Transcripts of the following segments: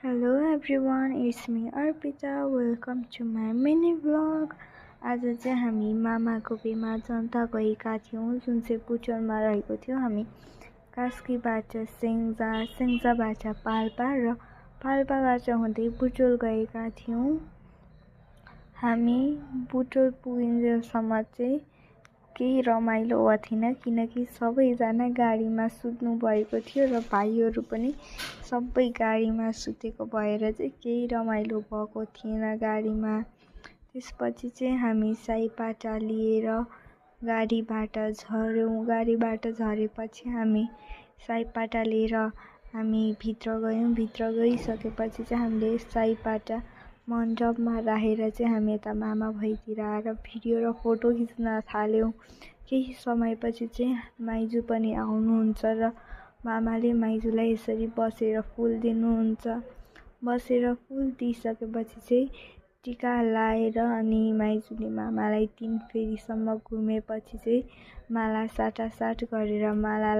Hello everyone, it's me Arpita. Welcome to my mini vlog. आज चाहिँ हामी मामाको बिहेमा जनता गएका थियौँ जुन चाहिँ बुटोलमा रहेको थियो। हामी कास्कीबाट सिङ्जाबाट पाल्पा र पाल्पाबाट हुँदै बुटोल गएका थियौँ। हामी बुटोल पुगिन्जेलसम्म चाहिँ केही रमाइलो थिएन किनकि सबैजना गाडीमा सुत्नु भएको थियो र भाइहरू पनि सबै गाडीमा सुतेको भएर चाहिँ केही रमाइलो भएको थिएन गाडीमा। त्यसपछि चाहिँ हामी साइपाटा लिएर गाडीबाट झर्यौँ। गाडीबाट झरेपछि हामी साइपाटा लिएर हामी भित्र गयौँ। भित्र गइसकेपछि चाहिँ हामीले साइपाटा मण्डपमा राखेर चाहिँ हामी यता मामा भइतिर आएर भिडियो र फोटो खिच्न थाल्यौँ। केही समयपछि चाहिँ माइजू पनि आउनुहुन्छ र मामाले माइजूलाई यसरी बसेर फुल दिनुहुन्छ। बसेर फुल दिइसकेपछि चाहिँ टिका लाएर अनि माइजूले मामालाई 3 फेरीसम्म घुमेपछि चाहिँ माला साटासाट गरेर माला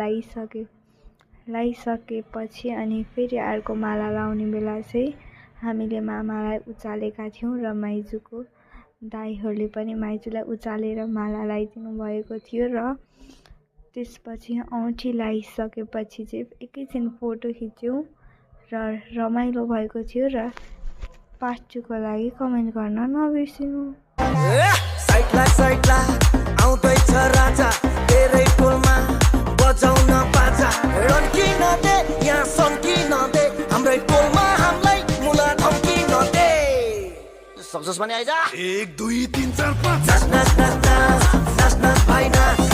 लगाइसकेपछि अनि फेरि अर्को माला लाउने बेला चाहिँ हामीले मामालाई उचालेका थियौँ र माइजूको दाइहरूले पनि माइजूलाई उचालेर माला लगाइदिनु भएको थियो र त्यसपछि औँठी लगाइसकेपछि चाहिँ एकैछिन फोटो खिच्यौँ र रमाइलो भएको थियो र पार्ट 2 को लागि कमेन्ट गर्न नबिर्सिनु। आउँदैछ राजा तेरै टोलमा बजाउन बाजा रन्किन दे यहाँ सन्किन दे हाम्रै टोलमा हामीलाई मुला धम्किन दे सक्सेस भने आइजा 1 2 3 4 5 नाच नाच नाच नाच नाच नाच भाइ नाच